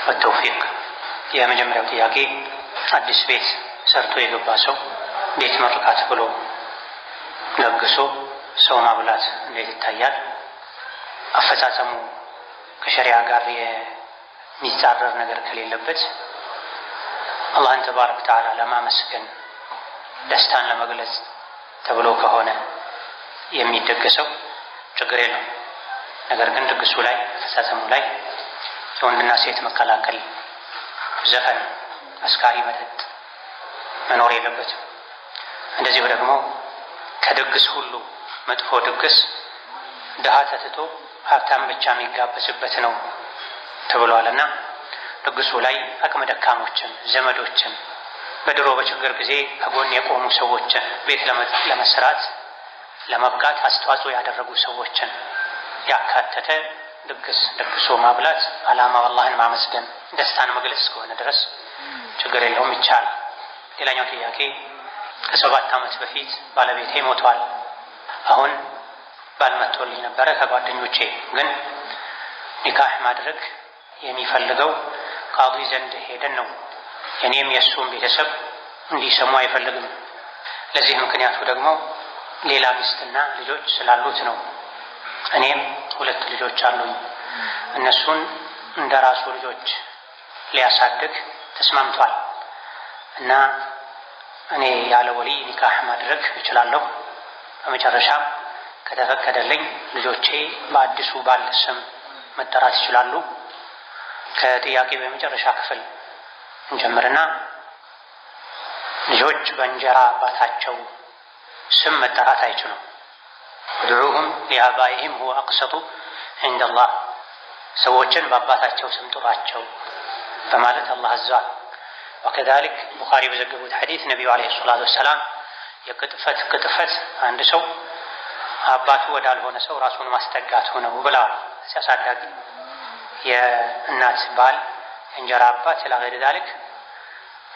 ወተውፊቅ። የመጀመሪያው ጥያቄ አዲስ ቤት ሰርቶ የገባ ሰው ቤት መርቃት ብሎ ለግሶ ሰው ማብላት እንዴት ይታያል? አፈጻጸሙ ከሸሪዓ ጋር የሚጻረር ነገር ከሌለበት አላህን ተባረከ ወተዓላ ለማመስገን ደስታን ለመግለጽ ተብሎ ከሆነ የሚደገሰው ችግር የለውም። ነገር ግን ድግሱ ላይ አፈጻጸሙ ላይ የወንድና ሴት መቀላቀል፣ ዘፈን፣ አስካሪ መጠጥ መኖር የለበትም። እንደዚሁ ደግሞ ከድግስ ሁሉ መጥፎ ድግስ ድሃ ተትቶ ሀብታም ብቻ የሚጋበዝበት ነው ተብሏልና ድግሱ ላይ አቅመ ደካሞችን፣ ዘመዶችን፣ በድሮ በችግር ጊዜ ከጎን የቆሙ ሰዎችን፣ ቤት ለመስራት ለመብቃት አስተዋጽኦ ያደረጉ ሰዎችን ያካተተ ድግስ ደግሶ ማብላት ዓላማው አላህን ማመስገን ደስታን መግለጽ እስከሆነ ድረስ ችግር የለውም፣ ይቻላል። ሌላኛው ጥያቄ ከ7 ዓመት በፊት ባለቤቴ ሞቷል። አሁን ባል መጥቶልኝ ነበረ ከጓደኞቼ፣ ግን ኒካህ ማድረግ የሚፈልገው ቃዲ ዘንድ ሄደን ነው። የኔም የእሱም ቤተሰብ እንዲሰሙ አይፈልግም። ለዚህ ምክንያቱ ደግሞ ሌላ ሚስትና ልጆች ስላሉት ነው። እኔም 2 ልጆች አሉኝ። እነሱን እንደ ራሱ ልጆች ሊያሳድግ ተስማምቷል እና እኔ ያለ ወልይ ኒካህ ማድረግ እችላለሁ። በመጨረሻም ከተፈቀደልኝ ልጆቼ በአዲሱ ባል ስም መጠራት ይችላሉ። ከጥያቄው የመጨረሻ ክፍል እንጀምርና ልጆች በእንጀራ አባታቸው ስም መጠራት አይችሉም። ወድዑሁም ሊአባኢሂም ሁወ አቅሰጡ ዒንደላህ፣ ሰዎችን በአባታቸው ስም ጥሯቸው በማለት አላህ አዟል። ወከዛሊክ ቡኻሪ በዘገቡት ሐዲስ ነቢዩ ዓለይሂ ሰላቱ ወሰላም የቅጥፈት ቅጥፈት አንድ ሰው አባቱ ወዳልሆነ ሰው ራሱን ማስጠጋት ነው ብለዋል። ሲያሳዳጊ የእናት ባል እንጀራ አባት ለገይር ዛሊክ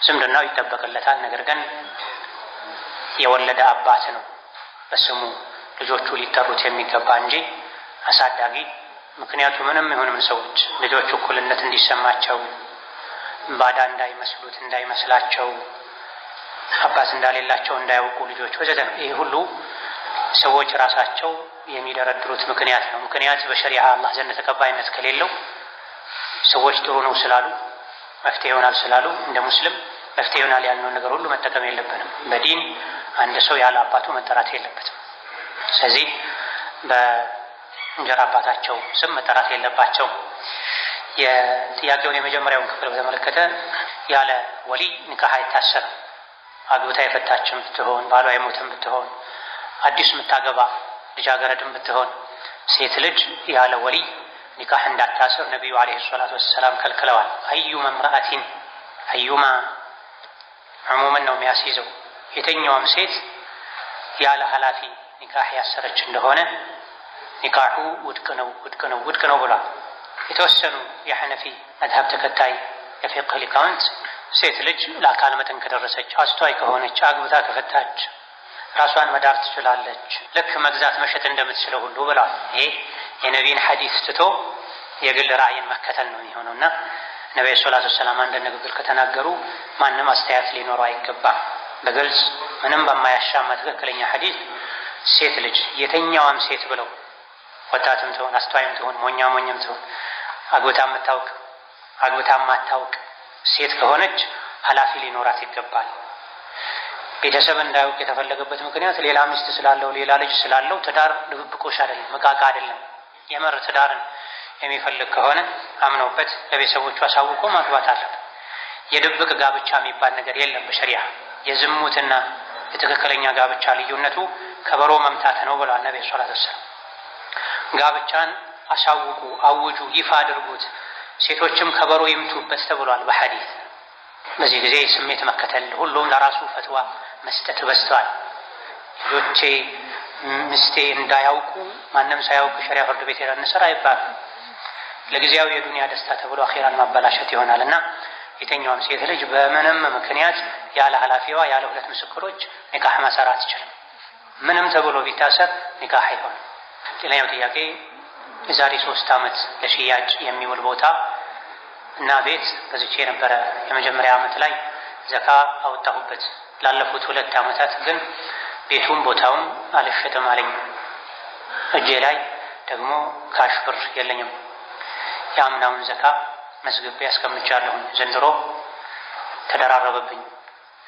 ዝምድናው ይጠበቅለታል። ነገር ግን የወለደ አባት ነው በስሙ ልጆቹ ሊጠሩት የሚገባ እንጂ አሳዳጊ ምክንያቱ ምንም ይሁን ምን ሰዎች ልጆቹ እኩልነት እንዲሰማቸው ባዳ እንዳይመስሉት እንዳይመስላቸው አባት እንዳሌላቸው እንዳያውቁ ልጆች ወዘተ ነው። ይሄ ሁሉ ሰዎች ራሳቸው የሚደረድሩት ምክንያት ነው። ምክንያት በሸሪዓ አላህ ዘንድ ተቀባይነት ከሌለው ሰዎች ጥሩ ነው ስላሉ መፍትሄ ይሆናል ስላሉ እንደ ሙስሊም መፍትሄ ይሆናል ያልነው ነገር ሁሉ መጠቀም የለብንም። በዲን አንድ ሰው ያለ አባቱ መጠራት የለበትም። ስለዚህ በእንጀራ አባታቸው ስም መጠራት የለባቸው። የጥያቄውን የመጀመሪያውን ክፍል በተመለከተ ያለ ወሊ ኒካህ አይታሰርም። አግብታ የፈታችም ብትሆን ባሏ የሞተም ብትሆን አዲስ የምታገባ ልጃገረድም ብትሆን ሴት ልጅ ያለ ወሊ ኒካህ እንዳታስር ነቢዩ ዓለይሂ ሰላቱ ወሰላም ከልክለዋል። አዩማ እምረአቲን አዩማ ዑሙምን ነው የሚያስይዘው። የትኛውም ሴት ያለ ኃላፊ ኒካህ ያሰረች እንደሆነ ኒካሑ ውድቅ ነው ውድቅ ነው ውድቅ ነው ብሏል። የተወሰኑ የሐነፊ መዝሀብ ተከታይ የፊቅህ ሊቃውንት ሴት ልጅ ለአካል መጠን ከደረሰች አስተዋይ ከሆነች አግብታ ከፈታች ራሷን መዳር ትችላለች፣ ልክ መግዛት መሸጥ እንደምትችለው ሁሉ ብለዋል። ይሄ የነቢይን ሐዲስ ትቶ የግል ራእይን መከተል ነው የሚሆነውና ነብዩ ሰለላሁ ዐለይሂ ወሰለም አንድ ንግግር ከተናገሩ ማንም አስተያየት ሊኖረው አይገባም። በግልጽ ምንም በማያሻማ ትክክለኛ ሐዲስ ሴት ልጅ የተኛዋም ሴት ብለው ወጣትም ትሆን አስተዋይም ትሆን ሞኛ ሞኝም ትሆን አግብታ የምታውቅ አግብታ የማታውቅ ሴት ከሆነች ኃላፊ ሊኖራት ይገባል። ቤተሰብ እንዳያውቅ የተፈለገበት ምክንያት ሌላ ሚስት ስላለው ሌላ ልጅ ስላለው ትዳር ድብብቆሽ አይደለም፣ እቃቃ አይደለም። የምር ትዳርን የሚፈልግ ከሆነ አምነውበት ለቤተሰቦቹ አሳውቆ ማግባት አለበት። የድብቅ ጋብቻ የሚባል ነገር የለም በሸሪዓ። የዝሙትና የትክክለኛ ጋብቻ ልዩነቱ ከበሮ መምታት ነው ብለዋል ነብዩ ሰለላሁ ዐለይሂ ወሰለም። ጋብቻን አሳውቁ፣ አውጁ፣ ይፋ አድርጉት፣ ሴቶችም ከበሮ ይምቱበት ተብሏል በሐዲስ። በዚህ ጊዜ ስሜት መከተል፣ ሁሉም ለራሱ ፈትዋ መስጠት በዝቷል። ልጆቼ ሚስቴ እንዳያውቁ ማንም ሳያውቅ ሸሪዓ ፍርድ ቤት ሄደን እንስራ አይባልም። ለጊዜያዊ የዱንያ ደስታ ተብሎ አኺራን ማበላሸት ይሆናልና የትኛውም ሴት ልጅ በምንም ምክንያት ያለ ኃላፊዋ ያለ 2 ምስክሮች ኒካህ ማሰር አትችልም። ምንም ተብሎ ቢታሰር ኒካህ አይሆንም። ሌላኛው ጥያቄ የዛሬ 3 ዓመት ለሽያጭ የሚውል ቦታ እና ቤት ገዝቼ ነበረ። የመጀመሪያ ዓመት ላይ ዘካ አወጣሁበት። ላለፉት 2 ዓመታት ግን ቤቱም ቦታውም አልሸጥም አለኝ። እጄ ላይ ደግሞ cash ብር የለኝም። የአምናውን ዘካ መዝግቤ አስቀምጫለሁኝ። ዘንድሮ ተደራረበብኝ።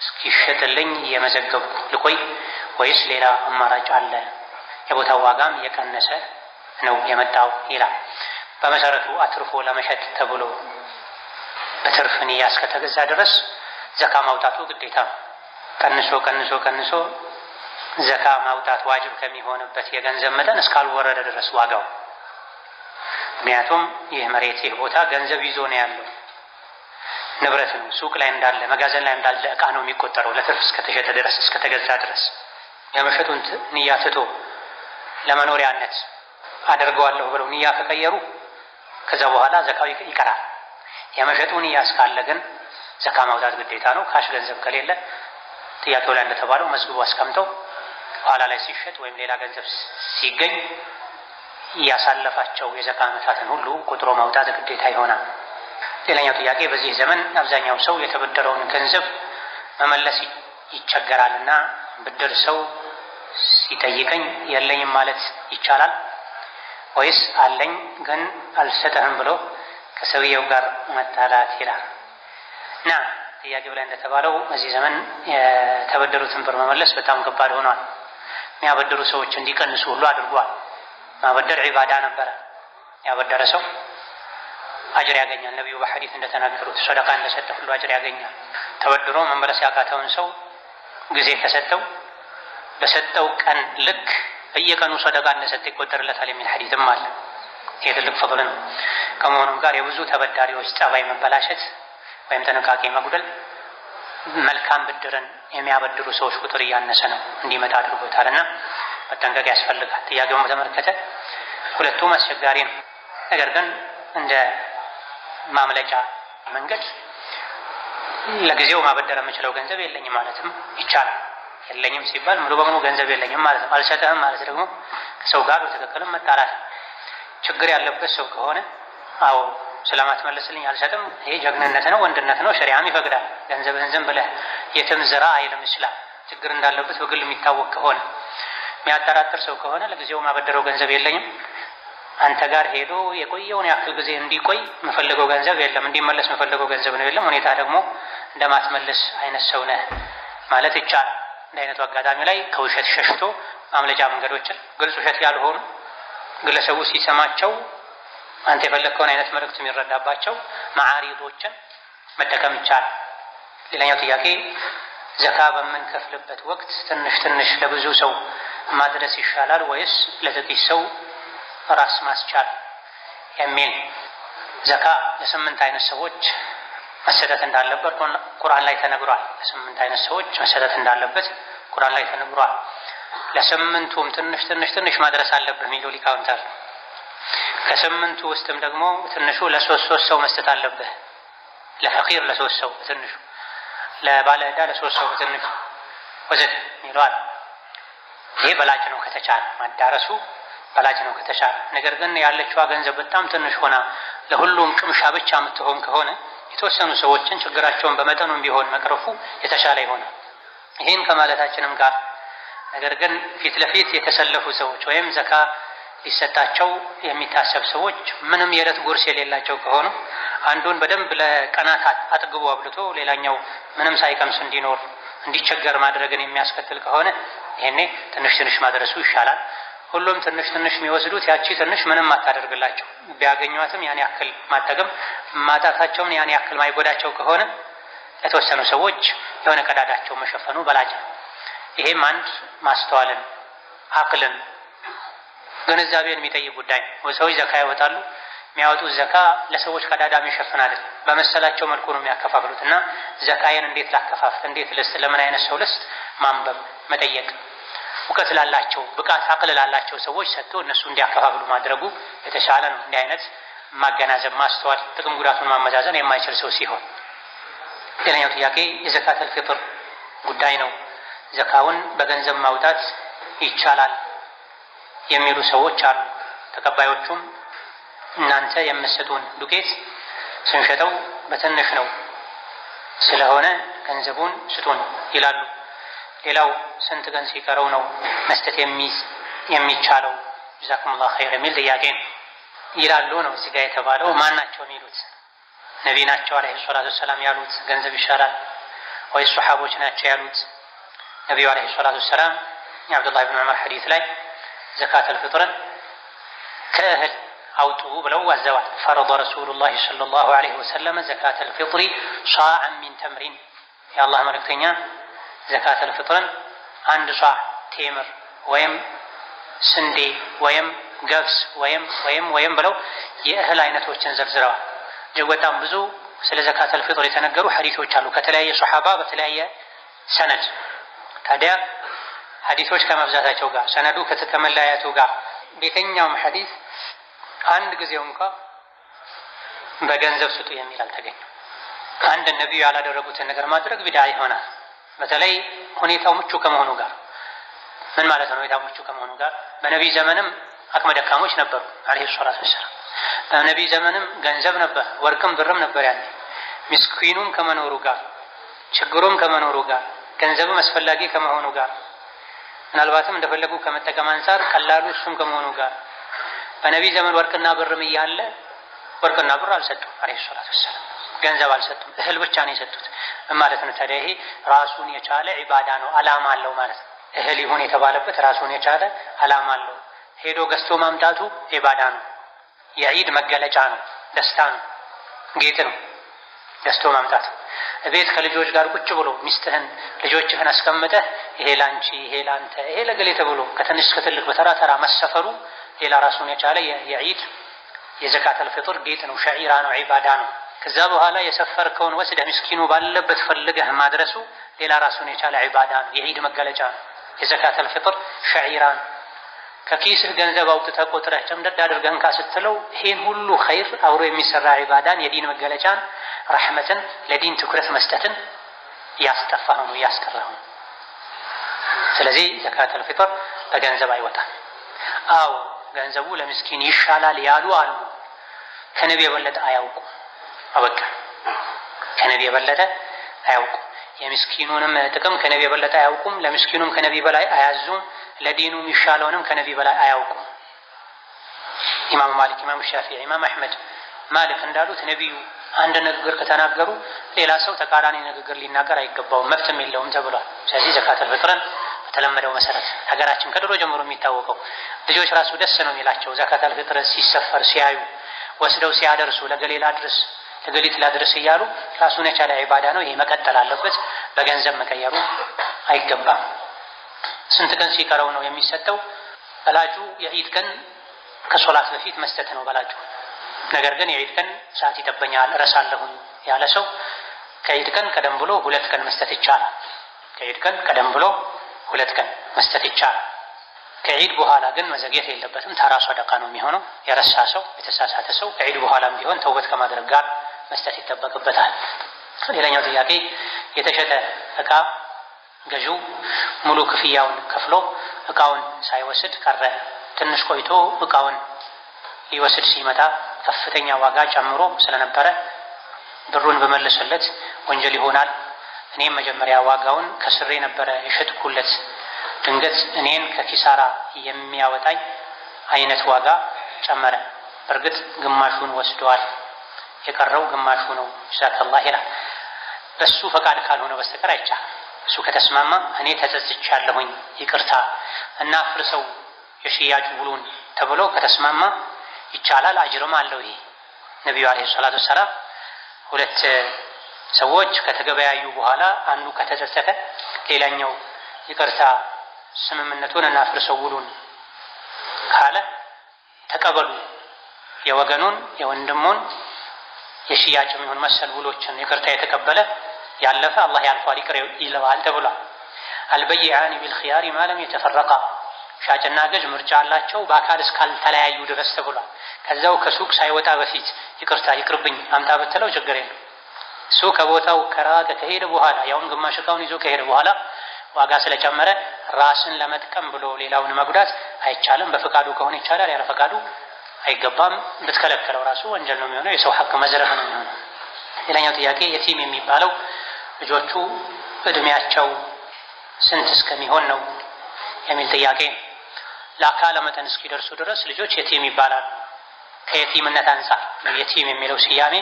እስኪሸጥልኝ እየመዘገብኩ ልቆይ ወይስ ሌላ አማራጭ አለ? የቦታው ዋጋም እየቀነሰ ነው የመጣው ይላል። በመሰረቱ አትርፎ ለመሸጥ ተብሎ በትርፍ ንያ እስከተገዛ ድረስ ዘካ ማውጣቱ ግዴታ ነው። ቀንሶ ቀንሶ ቀንሶ ዘካ ማውጣት ዋጅብ ከሚሆንበት የገንዘብ መጠን እስካልወረደ ድረስ ዋጋው። ምክንያቱም ይህ መሬት ይህ ቦታ ገንዘብ ይዞ ነው ያለው፣ ንብረት ነው። ሱቅ ላይ እንዳለ መጋዘን ላይ እንዳለ እቃ ነው የሚቆጠረው ለትርፍ እስከተሸጠ ድረስ እስከተገዛ ድረስ። የመሸጡን ንያ ትቶ ለመኖሪያነት አደርገዋለሁ ብለው ንያ ከቀየሩ ከዛ በኋላ ዘካው ይቀራል። የመሸጡ ንያ እስካለ ግን ዘካ ማውጣት ግዴታ ነው። cash ገንዘብ ከሌለ ጥያቄው ላይ እንደተባለው መዝግቦ አስቀምጠው ኋላ ላይ ሲሸጥ ወይም ሌላ ገንዘብ ሲገኝ ያሳለፋቸው የዘካ ዓመታትን ሁሉ ቆጥሮ ማውጣት ግዴታ ይሆናል። ሌላኛው ጥያቄ በዚህ ዘመን አብዛኛው ሰው የተበደረውን ገንዘብ መመለስ ይቸገራልና ብድር ሰው ሲጠይቀኝ የለኝም ማለት ይቻላል ወይስ አለኝ ግን አልሰጠህም ብሎ ከሰውየው ጋር መጣላት ይላል። እና ጥያቄው ላይ እንደተባለው በዚህ ዘመን የተበደሩትን ብር መመለስ በጣም ከባድ ሆኗል። የሚያበድሩ ሰዎች እንዲቀንሱ ሁሉ አድርጓል። ማበደር ዒባዳ ነበረ። ያበደረ ሰው አጅር ያገኛል። ነቢዩ በሐዲስ እንደተናገሩት ሰደቃ እንደሰጠ ሁሉ አጅር ያገኛል። ተበድሮ መመለስ ያቃተውን ሰው ጊዜ ከሰጠው በሰጠው ቀን ልክ በየቀኑ ሰደቃ እንደሰጠ ይቆጠርለታል የሚል ሐዲስም አለ። ይህ ትልቅ ፈድል ነው። ከመሆኑም ጋር የብዙ ተበዳሪዎች ጸባይ መበላሸት ወይም ጥንቃቄ መጉደል መልካም ብድርን የሚያበድሩ ሰዎች ቁጥር እያነሰ ነው እንዲመጣ አድርጎታል እና መጠንቀቅ ያስፈልጋል። ጥያቄውን በተመለከተ ሁለቱም አስቸጋሪ ነው። ነገር ግን እንደ ማምለጫ መንገድ ለጊዜው ማበደር የምችለው ገንዘብ የለኝም ማለትም ይቻላል። የለኝም ሲባል ሙሉ በሙሉ ገንዘብ የለኝም ማለት ነው። አልሰጥህም ማለት ደግሞ ከሰው ጋር በትክክልም መጣላት። ችግር ያለበት ሰው ከሆነ አዎ ስለማትመልስልኝ አልሰጥም፣ ይሄ ጀግንነት ነው፣ ወንድነት ነው፣ ሸሪዓም ይፈቅዳል። ገንዘብህን ዝም ብለህ የትም ዝራ አይልም ይችላል። ችግር እንዳለበት በግል የሚታወቅ ከሆነ የሚያጠራጥር ሰው ከሆነ ለጊዜው ማበደረው ገንዘብ የለኝም፣ አንተ ጋር ሄዶ የቆየውን ያክል ጊዜ እንዲቆይ የምፈልገው ገንዘብ የለም፣ እንዲመለስ የምፈልገው ገንዘብ ነው የለም፣ ሁኔታ ደግሞ እንደማትመልስ አይነት ሰው ነህ ማለት ይቻላል። እንደ አይነቱ አጋጣሚ ላይ ከውሸት ሸሽቶ ማምለጫ መንገዶችን ግልጽ ውሸት ያልሆኑ ግለሰቡ ሲሰማቸው አንተ የፈለግከውን አይነት መልእክት የሚረዳባቸው መዓሪዶችን መጠቀም ይቻላል። ሌላኛው ጥያቄ ዘካ በምንከፍልበት ወቅት ትንሽ ትንሽ ለብዙ ሰው ማድረስ ይሻላል ወይስ ለጥቂት ሰው ራስ ማስቻል የሚል። ዘካ ለ8 አይነት ሰዎች መሰጠት እንዳለበት ቁርአን ላይ ተነግሯል። ለ8 አይነት ሰዎች መሰጠት እንዳለበት ቁርአን ላይ ተነግሯል። ለ8ቱም ትንሽ ትንሽ ትንሽ ማድረስ አለብህ የሚሉ ሊቃውንት አሉ። ከ8ቱ ውስጥም ደግሞ ትንሹ ለ3 3 ሰው መስጠት አለብህ። ለፈቂር ለ3 ሰው በትንሹ፣ ለባለ ዕዳ ለ3 ሰው በትንሹ ወዘተ ይለዋል። ይሄ በላጭ ነው ከተቻለ ማዳረሱ በላጭ ነው ከተቻለ። ነገር ግን ያለችዋ ገንዘብ በጣም ትንሽ ሆና ለሁሉም ቅምሻ ብቻ የምትሆን ከሆነ የተወሰኑ ሰዎችን ችግራቸውን በመጠኑም ቢሆን መቅረፉ የተሻለ ይሆናል። ይሄን ከማለታችንም ጋር ነገር ግን ፊት ለፊት የተሰለፉ ሰዎች ወይም ዘካ ሊሰጣቸው የሚታሰብ ሰዎች ምንም የዕለት ጉርስ የሌላቸው ከሆኑ አንዱን በደንብ ለቀናት አጥግቦ አብልቶ ሌላኛው ምንም ሳይቀምስ እንዲኖር እንዲቸገር ማድረግን የሚያስከትል ከሆነ ይሄኔ ትንሽ ትንሽ ማድረሱ ይሻላል። ሁሉም ትንሽ ትንሽ የሚወስዱት ያቺ ትንሽ ምንም አታደርግላቸው፣ ቢያገኟትም ያን ያክል ማጠገም ማጣታቸውን ያን ያክል ማይጎዳቸው ከሆነ ለተወሰኑ ሰዎች የሆነ ቀዳዳቸው መሸፈኑ በላጭ ነው። ይሄም አንድ ማስተዋልን፣ አቅልን፣ ግንዛቤን የሚጠይቅ ጉዳይ ነው። ሰዎች ዘካ ያወጣሉ። የሚያወጡት ዘካ ለሰዎች ቀዳዳ የሚሸፍን አይደለም። በመሰላቸው መልኩ ነው የሚያከፋፍሉት። እና ዘካዬን እንዴት ላከፋፍል፣ እንዴት ልስጥ፣ ለምን አይነት ሰው ልስጥ፣ ማንበብ፣ መጠየቅ፣ እውቀት ላላቸው ብቃት አቅል ላላቸው ሰዎች ሰጥቶ እነሱ እንዲያከፋፍሉ ማድረጉ የተሻለ ነው። እንዲህ አይነት ማገናዘብ፣ ማስተዋል፣ ጥቅም ጉዳቱን ማመዛዘን የማይችል ሰው ሲሆን። ሌላኛው ጥያቄ የዘካተል ፊጥር ጉዳይ ነው። ዘካውን በገንዘብ ማውጣት ይቻላል የሚሉ ሰዎች አሉ። ተቀባዮቹም እናንተ የምትሰጡን ዱቄት ስንሸጠው በትንሽ ነው ስለሆነ ገንዘቡን ስጡን ይላሉ። ሌላው ስንት ቀን ሲቀረው ነው መስጠት የሚቻለው? ጀዛኩሙላሁ ኸይር የሚል ጥያቄ ነው። ይላሉ ነው እዚህ ጋር የተባለው። ማን ናቸው የሚሉት? ነቢ ናቸው ዓለይሂ ሰላቱ ወሰላም ያሉት ገንዘብ ይሻላል ወይ ሶሐቦች ናቸው ያሉት? ነቢዩ ዓለይሂ ሰላቱ ወሰላም የአብዱላህ ብን ዑመር ሐዲስ ላይ ዘካተል ፍጥርን ከእህል አውጡ ብለው አዘዋል። ፈረደ ረሱሉላሂ ሰለላሁ ዐለይሂ ወሰለም ዘካተል ፊጥሪ ሷዐን ሚን ተምሪን፣ የአላህ መልእክተኛ ዘካተል ፍጥርን አንድ ሷዕ ቴምር ወይም ስንዴ ወይም ገብስ ወይም ወይም ወይም ብለው የእህል አይነቶችን ዘርዝረዋል። እጅግ በጣም ብዙ ስለ ዘካተል ፊጥር የተነገሩ ሐዲሶች አሉ ከተለያየ ሶሐባ በተለያየ ሰነድ። ታዲያ ሐዲሶች ከመብዛታቸው ጋር ሰነዱ ከመለያየቱ ጋር በየትኛውም ሐዲስ አንድ ጊዜው እንኳ በገንዘብ ስጡ የሚል አልተገኘም። አንድ ነቢዩ ያላደረጉትን ነገር ማድረግ ቢድዓ ይሆናል። በተለይ ሁኔታው ምቹ ከመሆኑ ጋር። ምን ማለት ነው? ሁኔታው ምቹ ከመሆኑ ጋር በነቢይ ዘመንም አቅመ ደካሞች ነበሩ ዓለይሂ ሰላቱ ወሰላም። በነቢይ ዘመንም ገንዘብ ነበር፣ ወርቅም ብርም ነበር። ያኔ ምስኪኑም ከመኖሩ ጋር ችግሩም ከመኖሩ ጋር ገንዘብም አስፈላጊ ከመሆኑ ጋር ምናልባትም እንደፈለጉ ከመጠቀም አንፃር ቀላሉ እሱም ከመሆኑ ጋር በነቢይ ዘመን ወርቅና ብርም እያለ ወርቅና ብር አልሰጡም ዓለይሂ ሰላቱ ወሰላም። ገንዘብ አልሰጡም፣ እህል ብቻ ነው የሰጡት ማለት ነው። ታዲያ ይሄ ራሱን የቻለ ዒባዳ ነው፣ አላማ አለው ማለት ነው። እህል ይሁን የተባለበት ራሱን የቻለ አላማ አለው። ሄዶ ገዝቶ ማምጣቱ ዒባዳ ነው፣ የዒድ መገለጫ ነው፣ ደስታ ነው፣ ጌጥ ነው ገዝቶ ማምጣቱ። እቤት ከልጆች ጋር ቁጭ ብሎ ሚስትህን ልጆችህን አስቀምጠህ ይሄ ላንቺ፣ ይሄ ላንተ፣ ይሄ ለገሌ ተብሎ ከትንሽ እስከ ትልቅ በተራ ተራ መሰፈሩ ሌላ ራሱን የቻለ የዒድ የዘካተል ፊጥር ጌጥ ነው፣ ሸዒራ ነው፣ ዒባዳ ነው። ከዛ በኋላ የሰፈርከውን ወስደህ ምስኪኑ ባለበት ፈልገህ ማድረሱ ሌላ ራሱን የቻለ ዒባዳ ነው፣ የዒድ መገለጫ ነው። የዘካተል ፊጥር ሸዒራ ነው። ከኪስህ ገንዘብ አውጥተህ ቆጥረህ ጨምደድ አድርገህ እንካ ስትለው ይሄን ሁሉ ኸይር አብሮ የሚሰራ ዒባዳን የዲን መገለጫን ረሕመትን ለዲን ትኩረት መስጠትን እያስጠፋህ ነው፣ እያስቀረህ ነው። ስለዚህ ዘካተል ፊጥር በገንዘብ አይወጣም። አዎ ገንዘቡ ለምስኪን ይሻላል ያሉ አሉ። ከነቢ የበለጠ አያውቁም። አበቃ። ከነቢ የበለጠ አያውቁም። የምስኪኑንም ጥቅም ከነቢ የበለጠ አያውቁም። ለምስኪኑም ከነቢ በላይ አያዙም። ለዲኑ የሚሻለውንም ከነቢ በላይ አያውቁም። ኢማሙ ማሊክ፣ ኢማሙ ሻፊዒ፣ ኢማም አሕመድ ማሊክ እንዳሉት ነቢዩ አንድ ንግግር ከተናገሩ ሌላ ሰው ተቃራኒ ንግግር ሊናገር አይገባውም፣ መብትም የለውም ተብሏል። ስለዚህ ዘካተል ፊጥርን በተለመደው መሰረት ሀገራችን ከድሮ ጀምሮ የሚታወቀው ልጆች ራሱ ደስ ነው የሚላቸው ዘካተል ፊጥር ሲሰፈር ሲያዩ ወስደው ሲያደርሱ ለገሌ ላድርስ ለገሊት ላድርስ እያሉ ራሱን የቻለ ዒባዳ ነው። ይሄ መቀጠል አለበት። በገንዘብ መቀየሩ አይገባም። ስንት ቀን ሲቀረው ነው የሚሰጠው? በላጩ የዒድ ቀን ከሶላት በፊት መስጠት ነው በላጩ። ነገር ግን የዒድ ቀን ሰዓት ይጠበኛል እረሳለሁኝ ያለ ሰው ከዒድ ቀን ቀደም ብሎ 2 ቀን መስጠት ይቻላል። ከዒድ ቀን ቀደም ብሎ 2 ቀን መስጠት ይቻላል። ከዒድ በኋላ ግን መዘግየት የለበትም። ተራ ሰደቃ ነው የሚሆነው። የረሳ ሰው የተሳሳተ ሰው ከዒድ በኋላም ቢሆን ተውበት ከማድረግ ጋር መስጠት ይጠበቅበታል። ሌላኛው ጥያቄ የተሸጠ እቃ ገዢው ሙሉ ክፍያውን ከፍሎ እቃውን ሳይወስድ ቀረ። ትንሽ ቆይቶ እቃውን ሊወስድ ሲመጣ ከፍተኛ ዋጋ ጨምሮ ስለነበረ ብሩን በመለሰለት ወንጀል ይሆናል። እኔም መጀመሪያ ዋጋውን ከስሬ ነበረ የሸጥኩለት፣ ድንገት እኔን ከኪሳራ የሚያወጣኝ አይነት ዋጋ ጨመረ። በእርግጥ ግማሹን ወስደዋል፣ የቀረው ግማሹ ነው። ጀዛከላህ ይላል። በሱ ፈቃድ ካልሆነ በስተቀር አይቻልም። እሱ ከተስማማ እኔ ተጸጽቻለሁኝ ይቅርታ እና ፍርሰው የሽያጩ ውሉን ተብሎ ከተስማማ ይቻላል። አጅርም አለው። ይሄ ነቢዩ ዓለይሂ ሰላቱ ወሰላም ሁለት ሰዎች ከተገበያዩ በኋላ አንዱ ከተጸጸተ ሌላኛው ይቅርታ ስምምነቱን እና ፍርሰው ውሉን ካለ ተቀበሉ፣ የወገኑን የወንድሙን የሽያጭም ይሁን መሰል ውሎችን ይቅርታ የተቀበለ ያለፈ አላህ ያልፏል ይቅር ይለዋል ተብሏል። አልበይዓኒ ቢልኺያሪ ማ ለም የተፈረቃ፣ ሻጭና ገዥ ምርጫ አላቸው በአካል እስካልተለያዩ ድረስ ተብሏል። ከዛው ከሱቅ ሳይወጣ በፊት ይቅርታ ይቅርብኝ አምጣ ብትለው ችግር የለም። እሱ ከቦታው ከራቀ ከሄደ በኋላ ያውን ግማሽ እቃውን ይዞ ከሄደ በኋላ ዋጋ ስለጨመረ ራስን ለመጥቀም ብሎ ሌላውን መጉዳት አይቻልም። በፈቃዱ ከሆነ ይቻላል፣ ያለ ፈቃዱ አይገባም። ብትከለከለው ራሱ ወንጀል ነው የሚሆነው፣ የሰው ሐቅ መዝረፍ ነው የሚሆነው። ሌላኛው ጥያቄ የቲም የሚባለው ልጆቹ እድሜያቸው ስንት እስከሚሆን ነው የሚል ጥያቄ ነው። ለአካለ መጠን እስኪደርሱ ድረስ ልጆች የቲም ይባላሉ። ከየቲምነት አንፃር የቲም የሚለው ስያሜ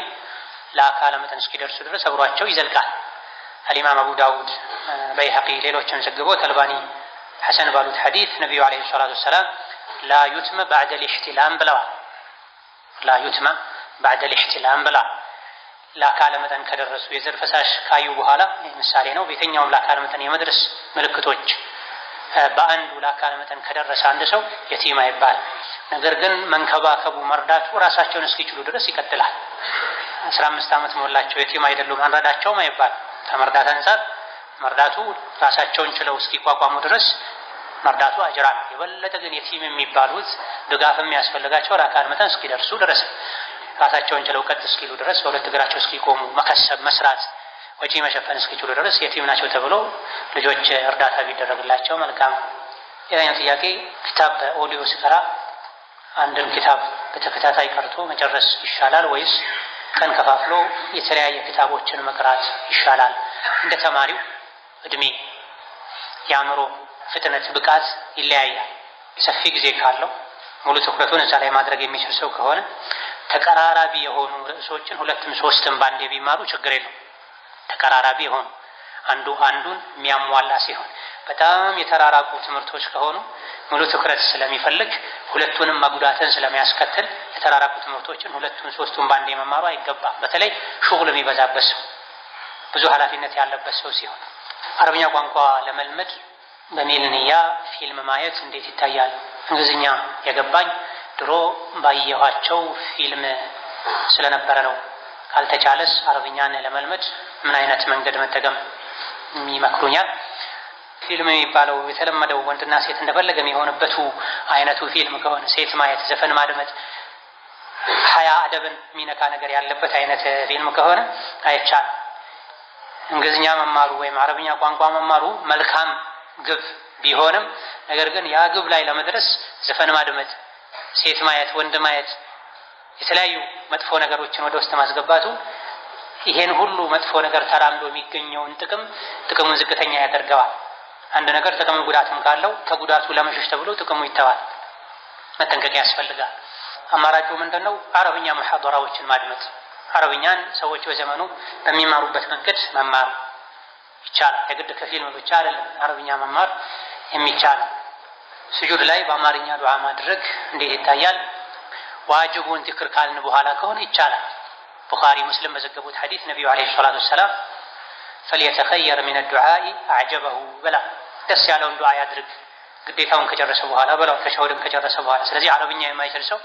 ለአካለ መጠን እስኪደርሱ ድረስ አብሯቸው ይዘልቃል። አልኢማም አቡ ዳውድ፣ በይሐቂ ሌሎችም ዘግበው አልባኒ ሐሰን ባሉት ሐዲስ ነቢዩ عليه الصلاة والسلام لا يتم بعد الاحتلام ብለዋል። لا يتم بعد الاحتلام ብለዋል። ለአካለ መጠን ከደረሱ የዘር ፈሳሽ ካዩ በኋላ ምሳሌ ነው። በየትኛውም ለአካለ መጠን የመድረስ ምልክቶች በአንዱ ለአካለ መጠን ከደረሰ አንድ ሰው የቲም አይባልም። ነገር ግን መንከባከቡ መርዳቱ ራሳቸውን እስኪችሉ ድረስ ይቀጥላል። 15 ዓመት ሞላቸው የቲም አይደሉም አንረዳቸውም አይባልም። ከመርዳት አንፃር መርዳቱ ራሳቸውን ችለው እስኪቋቋሙ ድረስ መርዳቱ አጅር አለው። የበለጠ ግን የቲም የሚባሉት ድጋፍ የሚያስፈልጋቸው ለአካለ መጠን እስኪደርሱ ድረስ ራሳቸውን ችለው ቀጥ እስኪሉ ድረስ በሁለት እግራቸው እስኪቆሙ መከሰብ፣ መስራት፣ ወጪ መሸፈን እስኪችሉ ድረስ የቲም ናቸው ተብሎ ልጆች እርዳታ ቢደረግላቸው መልካም። ሌላኛው ጥያቄ ኪታብ በኦዲዮ ስቀራ አንድን ኪታብ በተከታታይ ቀርቶ መጨረስ ይሻላል ወይስ ቀን ከፋፍሎ የተለያየ ኪታቦችን መቅራት ይሻላል? እንደ ተማሪው እድሜ፣ የአእምሮ ፍጥነት፣ ብቃት ይለያያል። ሰፊ ጊዜ ካለው ሙሉ ትኩረቱን እዛ ላይ ማድረግ የሚችል ሰው ከሆነ ተቀራራቢ የሆኑ ርዕሶችን ሁለትም ሶስትም ባንዴ ቢማሩ ችግር የለውም። ተቀራራቢ የሆኑ አንዱ አንዱን የሚያሟላ ሲሆን፣ በጣም የተራራቁ ትምህርቶች ከሆኑ ሙሉ ትኩረት ስለሚፈልግ ሁለቱንም መጉዳትን ስለሚያስከትል የተራራቁ ትምህርቶችን ሁለቱን ሶስቱን ባንዴ መማሩ አይገባም። በተለይ ሹግል የሚበዛበት ሰው፣ ብዙ ኃላፊነት ያለበት ሰው ሲሆን። አረብኛ ቋንቋ ለመልመድ በሚል ንያ ፊልም ማየት እንዴት ይታያል? እንግሊዝኛ የገባኝ ድሮ ባየኋቸው ፊልም ስለነበረ ነው። ካልተቻለስ አረብኛን ለመልመድ ምን አይነት መንገድ መጠቀም ይመክሩኛል? ፊልም የሚባለው የተለመደው ወንድና ሴት እንደፈለገ የሚሆንበቱ አይነቱ ፊልም ከሆነ ሴት ማየት፣ ዘፈን ማድመጥ፣ ሀያ አደብን የሚነካ ነገር ያለበት አይነት ፊልም ከሆነ አይቻልም። እንግሊዝኛ መማሩ ወይም አረብኛ ቋንቋ መማሩ መልካም ግብ ቢሆንም ነገር ግን ያ ግብ ላይ ለመድረስ ዘፈን ማድመጥ፣ ሴት ማየት፣ ወንድ ማየት፣ የተለያዩ መጥፎ ነገሮችን ወደ ውስጥ ማስገባቱ ይሄን ሁሉ መጥፎ ነገር ተራምዶ የሚገኘውን ጥቅም ጥቅሙን ዝቅተኛ ያደርገዋል። አንድ ነገር ጥቅም ጉዳትም ካለው ከጉዳቱ ለመሸሽ ተብሎ ጥቅሙ ይተዋል። መጠንቀቅ ያስፈልጋል። አማራጩ ምንድነው? አረብኛ ሙሐደራዎችን ማድመጥ፣ አረብኛን ሰዎች በዘመኑ በሚማሩበት መንገድ መማር ይቻላል። የግድ ከፊልም ብቻ አይደለም አረብኛ መማር የሚቻለው። ስጁድ ላይ በአማርኛ ዱዓ ማድረግ እንዴት ይታያል? ዋጅቡን ዚክር ካልን በኋላ ከሆነ ይቻላል። ቡኻሪ ሙስሊም በዘገቡት ሐዲስ ነቢዩ عليه الصلاة والسلام فليتخير من الدعاء أعجبه ብላ ደስ ያለውን ዱዓ ያድርግ ግዴታውን ከጨረሰ በኋላ ብለው ተሸሁድን ከጨረሰ በኋላ። ስለዚህ አረብኛ የማይችል ሰው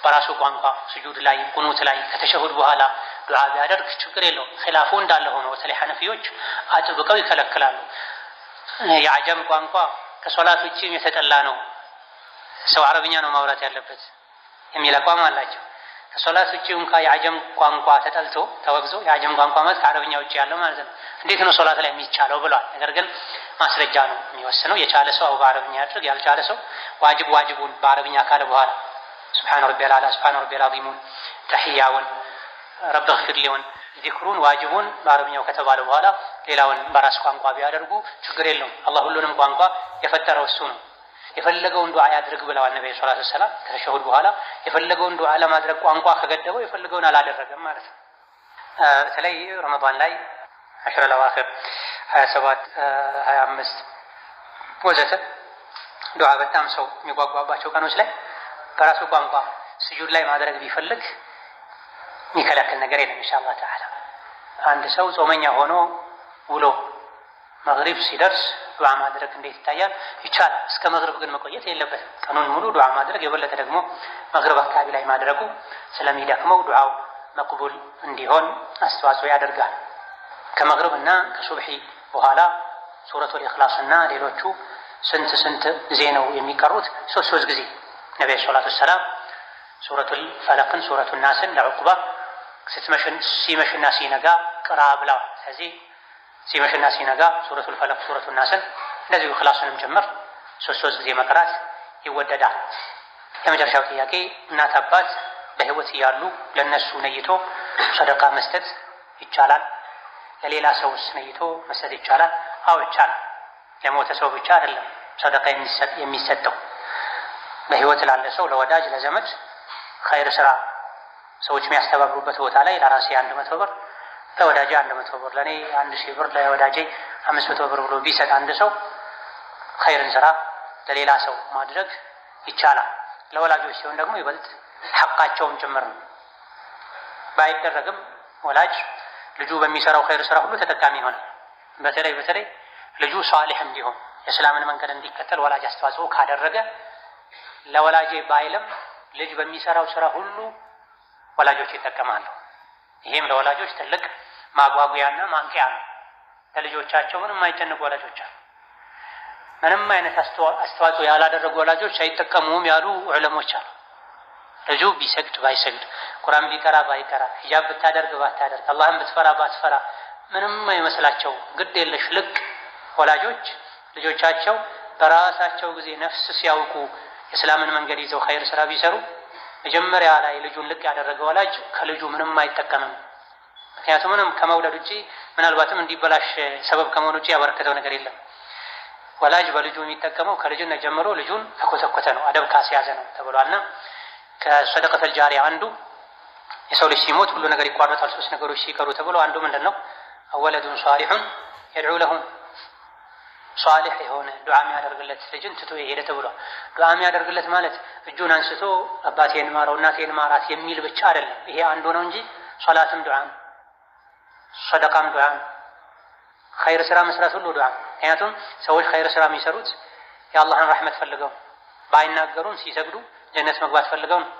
በራሱ ቋንቋ ስጁድ ላይ ቁኑት ላይ ከተሸሁድ በኋላ ዱዓ ቢያደርግ ችግር የለውም። ኺላፉ እንዳለ ሆኖ በተለይ ሐነፊዎች አጥብቀው ይከለክላሉ። የአጀም ቋንቋ ከሶላት ውጪም የተጠላ ነው፣ ሰው አረብኛ ነው ማውራት ያለበት የሚል አቋም አላቸው። ከሶላት ውጪ እንኳ የአጀም ቋንቋ ተጠልቶ ተወግዞ፣ የአጀም ቋንቋ ማለት ከአረብኛ ውጪ ያለው ማለት ነው፣ እንዴት ነው ሶላት ላይ የሚቻለው ብለዋል። ነገር ግን ማስረጃ ነው የሚወስነው። የቻለ ሰው በአረብኛ ያድርግ፣ ያልቻለ ሰው ዋጅብ ዋጅቡን በአረብኛ ካለ በኋላ سبحان ربي الأعلى፣ سبحان ربي العظيم ን፣ ተሕያውን፣ رب اغفر لي ውን፣ ዚክሩን ዋጅቡን በአረብኛው ከተባለ በኋላ ሌላውን በራስ ቋንቋ ቢያደርጉ ችግር የለውም። አላህ ሁሉንም ቋንቋ የፈጠረው እሱ ነው። የፈለገውን ዱዓ ያድርግ ብለዋል ነብዩ صلى الله عليه وسلم። ከተሸሁድ በኋላ የፈለገውን ዱዓ ለማድረግ ቋንቋ ከገደበው የፈለገውን አላደረገም ማለት ነው። በተለይ ረመዳን ላይ عشر الأواخر 27፣ 25 ወዘተ ዱዓ በጣም ሰው የሚጓጓባቸው ቀኖች ላይ በራሱ ቋንቋ ስጁድ ላይ ማድረግ ቢፈልግ የሚከለክል ነገር የለም إن شاء الله تعالى። አንድ ሰው ጾመኛ ሆኖ ውሎ መግሪብ ሲደርስ ዱዓ ማድረግ እንዴት ይታያል? ይቻላል። እስከ መግሪብ ግን መቆየት የለበትም። ቀኑን ሙሉ ዱዓ ማድረግ የበለጠ ደግሞ መግሪብ አካባቢ ላይ ማድረጉ ስለሚደክመው ዱዓው መቅቡል እንዲሆን አስተዋጽኦ ያደርጋል። ከመግሪብ እና ከሱብሒ በኋላ ሱረቱል ኢኽላስ እና ሌሎቹ ስንት ስንት ጊዜ ነው የሚቀሩት? ሶስት ሶስት ጊዜ። ነቢዩ الصلاة والسلام ሱረቱል ፈለቅን ሱረቱን ናስን ለዑቅባ ሲመሽና ሲነጋ ቅራ ብለዋል። ስለዚህ ሲመሽና ሲነጋ ሱረቱል ፈለቅ ሱረቱን ናስን እንደዚሁ ኢኽላስንም ጭምር ሶስት ሶስት ጊዜ መቅራት ይወደዳል። የመጨረሻው ጥያቄ እናት አባት በህይወት እያሉ ለእነሱ ነይቶ ሰደቃ መስጠት ይቻላል? ለሌላ ሰውስ ነይቶ መስጠት ይቻላል? አዎ ይቻላል። ለሞተ ሰው ብቻ አይደለም ሰደቃ የሚሰጠው። በህይወት ላለ ሰው፣ ለወዳጅ ለዘመድ ኸይር ስራ ሰዎች የሚያስተባብሩበት ቦታ ላይ ለራሴ 100 ብር፣ ለወዳጄ 100 ብር፣ ለእኔ 1000 ብር፣ ለወዳጄ 500 ብር ብሎ ቢሰጥ አንድ ሰው ኸይርን ስራ ለሌላ ሰው ማድረግ ይቻላል። ለወላጆች ሲሆን ደግሞ ይበልጥ ሐቃቸውም ጭምር ነው። ባይደረግም ወላጅ ልጁ በሚሰራው ኸይር ስራ ሁሉ ተጠቃሚ ይሆናል። በተለይ በተለይ ልጁ ሷሊሕ እንዲሆን፣ የእስላምን መንገድ እንዲከተል ወላጅ አስተዋጽኦ ካደረገ፣ ለወላጄ ባይልም ልጅ በሚሰራው ስራ ሁሉ ወላጆች ይጠቀማሉ። ይሄም ለወላጆች ትልቅ ማጓጓያና ማንቂያ ነው። ለልጆቻቸው ምንም የማይጨንቁ ወላጆች አሉ። ምንም አይነት አስተዋጽኦ ያላደረጉ ወላጆች አይጠቀሙም ያሉ ዑለሞች አሉ። ልጁ ቢሰግድ ባይሰግድ፣ ቁርአን ቢቀራ ባይቀራ፣ ሂጃብ ብታደርግ ባታደርግ፣ አላህን ብትፈራ ባትፈራ ምንም አይመስላቸው፣ ግድ የለሽ ልቅ ወላጆች ልጆቻቸው በራሳቸው ጊዜ ነፍስ ሲያውቁ የእስላምን መንገድ ይዘው ኸይር ስራ ቢሰሩ፣ መጀመሪያ ላይ ልጁን ልቅ ያደረገ ወላጅ ከልጁ ምንም አይጠቀምም። ምክንያቱም ምንም ከመውለድ ውጪ፣ ምናልባትም እንዲበላሽ ሰበብ ከመሆን ውጪ ያበረከተው ነገር የለም። ወላጅ በልጁ የሚጠቀመው ከልጅነት ጀምሮ ልጁን ከኮተኮተ ነው፣ አደብ ካስያዘ ነው ተብሏልና ከሰደቀተል ጃሪያ አንዱ የሰው ልጅ ሲሞት ሁሉ ነገር ይቋረጣል ሶስት ነገሮች ሲቀሩ ተብሎ አንዱ ምንድን ነው? ولد صالح يدعو له፣ ሷሊሕ የሆነ ዱዓ የሚያደርግለት ልጅን ትቶ የሄደ ተብሏል። ዱዓ የሚያደርግለት ማለት እጁን አንስቶ አባቴን ማረው እናቴን ማራት የሚል ብቻ አይደለም። ይሄ አንዱ ነው እንጂ ሶላትም ዱዓ ነው፣ ሰደቃም ዱዓ ነው፣ ኸይር ስራ መስራት ሁሉ ዱዓ ነው። ምክንያቱም ሰዎች ኸይር ስራ የሚሰሩት የአላህን ረሕመት ፈልገው፣ ባይናገሩም ሲሰግዱ ጀነት መግባት ፈልገው ነው።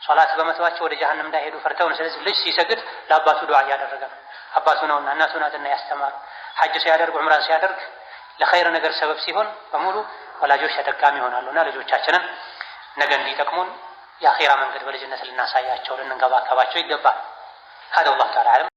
ሶላት በመተዋቸው ወደ ጀሀነም እንዳይሄዱ ፈርተው ነው። ስለዚህ ልጅ ሲሰግድ ለአባቱ ዱዓ እያደረገ ነው። አባቱ ነውና እናቱ ናትና ያስተማሩ። ሐጅ ሲያደርግ፣ ዑምራን ሲያደርግ፣ ለኸይር ነገር ሰበብ ሲሆን በሙሉ ወላጆች ተጠቃሚ ይሆናሉና ልጆቻችንን ነገ እንዲጠቅሙን የአኼራ መንገድ በልጅነት ልናሳያቸው፣ ልንንከባከባቸው ይገባል። هذا والله تعالى أعلم።